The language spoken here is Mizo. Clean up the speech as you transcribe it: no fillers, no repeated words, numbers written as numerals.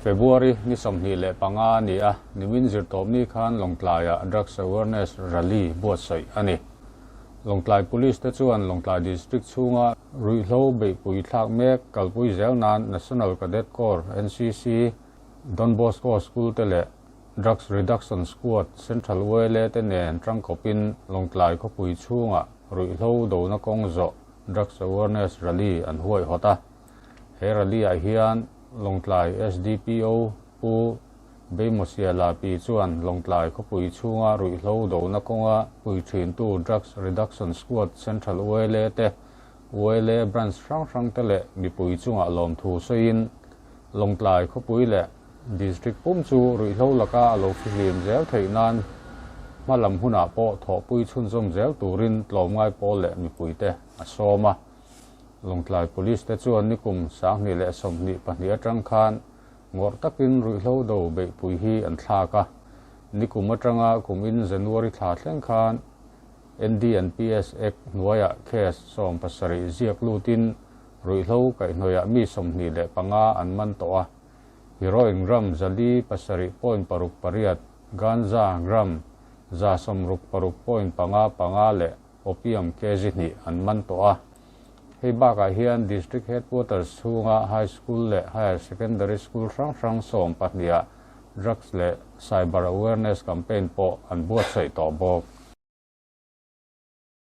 February ni 25 a ni a, nimin zirtawpni khan Lawngtlaiah Drugs Awareness Rally buatsaih a ni. Lawngtlai Police te chuan Lawngtlai District chhunga ruihhlo beihpui thlak mek kalpui zel nan National Cadet Corps, NCC, Don Bosco School te leh Drugs Reduction Squad, Central YLA te nen tangkawpin Lawngtlai khawpui chhunga ruihhlo dona kawng zawh Drugs Awareness Rally an huaihawt a. He rally-ah hian Lawngtlai SDPO Pu Beimawsiala Pi chuan Lawngtlai khawpui chhunga ruihhlo dona kawnga pui thintu Drugs Reduction Squad Central YLA te, YLA Branch hrang hrang te leh mipui chungah lawmthu sawiin Lawngtlai khawpui leh District pum chu ruihhlo laka a lo fihlim zel theih nan hma lam hunah pawh thawhpui chhunzawm zel turin tlawmngai pawl leh mipuite a sawm a. Lawngtlai Police te chuan nikum 2022 atang khan ngawrh takin ruihhlo do beihpui hi an thlak a. Nikum atanga kumin January thla thleng khan NDNPS Act hnuaiah case 17 ziak lutin ruihhlo kaihhnawihah mi 25 an man tawh a. Heroin gram 407.68, ganja gram 166.55 leh opium kg 2 an man tawh a. Hei bakah hian District Headquarters chhunga High School leh Higher Secondary School hrang hrang 12ah drugs leh cyber awareness campaign pawh an buatsaih tawh bawk.